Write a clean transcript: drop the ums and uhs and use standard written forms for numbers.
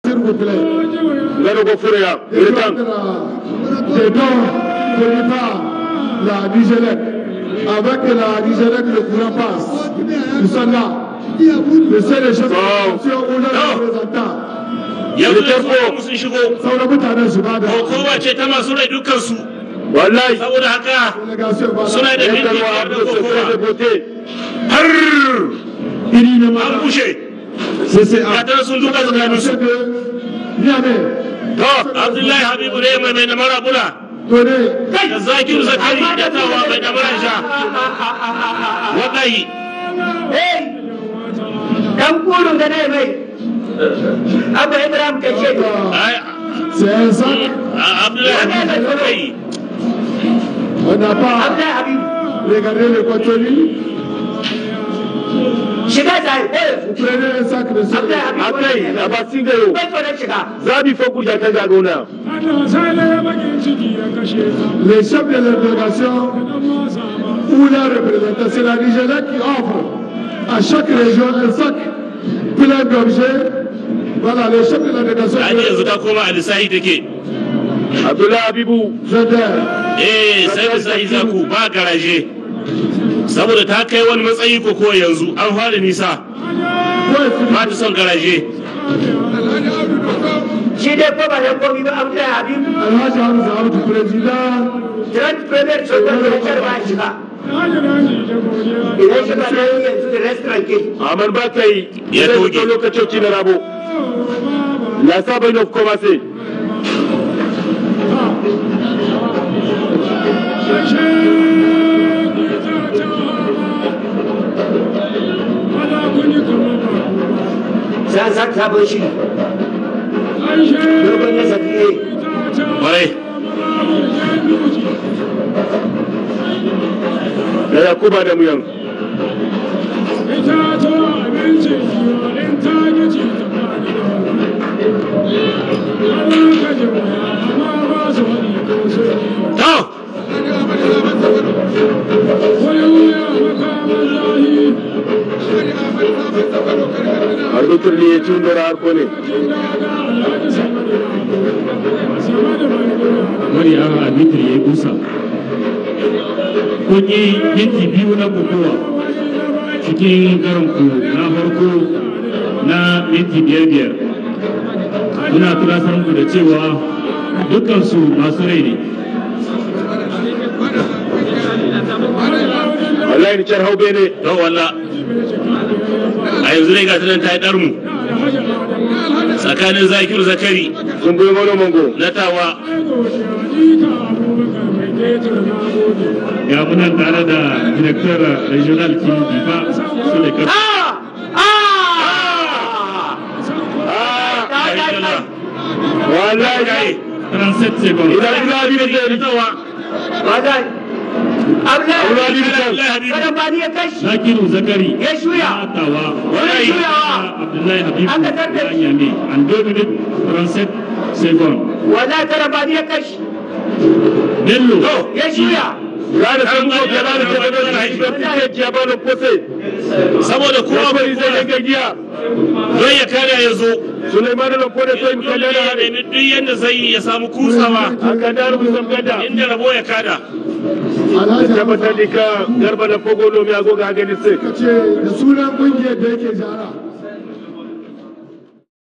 S'il vous plaît. Ngano ko fureya. Il est temps. Des dons venus par la Nigélec. Avec la Nigélec, le courant passe. Nous sommes là. Monsieur le chef de ou le représentant. Yanzu da su sun shigo. Sauran mutanen su ba da. Kokowa ce ta masu rai dukkansu. Wallahi. Saboda haka suna da minti 5 da kokowa. Har an bushe. Ga sun duka tsakaninsu. Abdullahi Habibu ne mai namara bula. Da Zakiru Zakari da tawa mai namara sha. Wallahi. Dan kurun da ne mai. Abba Ibrahim kashe. Abdullahi Habibu kai. On n'a pas regardé le contenu. Vous prenez un sac de soleil. Akai, Abasingayo. Zabi Fokou Yakagagona. Les chefs de la délégation ou la représentation, c'est la Nigéria qui offre à chaque région un sac plein d'objets. Voilà, les chefs de la délégation. Abdullah Habibou. Eh, sai da sai za ku ba garaje. Saboda ta kai wani matsayi ko yanzu an fara nisa. Ba ta son garaje. Shi dai ko ba da komi ba Abdullahi Habibu. Alhaji Hamza Abdu president. Trent Premier Sultan da ba shiga. Idan shiga nan yanzu da restaurant ke. Aman ba kai ya toge lokacin na rabo. La saba inof commencer. Sai an sake sabon shiri. Dogon na safiye. Kwarai. Da Yakuba da muyan. To! Arbitre ne ya cin dora harko ne. Wani an arbitri ya yi busa. Kun yi minti 2 na kokowa cikin karanku na farko na minti 5-5. Muna tunasar muku da cewa dukkansu masu rai ne. Wallahi ni car hau bene. To walla. A yanzu dai ga ta nan ta yi ɗarmu. Tsakanin Zakiru Zakari. Sun goyi wani mango. Na tawa. Ya muna tare da director regional kin Difa Sule Kafi. Wallahi. 37 secondes. Idan Abdullahi Habibu tawa. Wallahi. Abdullahi Karambani ya kashi. Zakiru Zakari. Ya shuya. Tawa. Wallahi. Abdullahi Habibu. Yami. En 2 minutes 37 secondes. Wallahi Karambani ya kashi. Bello. Ya shuya. Gane sun ko da da da ya ba da kose. Saboda kowa bai zai ga giya. Don ya kare ya zo. Suleiman da kone sai mu Dole ya nemi duk yadda zai yi ya samu kusawa. An ka daru mu gada. Inda rabo ya kada. Da tabbatar da ka garba da kogo domin agoga gani sai. Kace da sunan kungiyar da yake jara.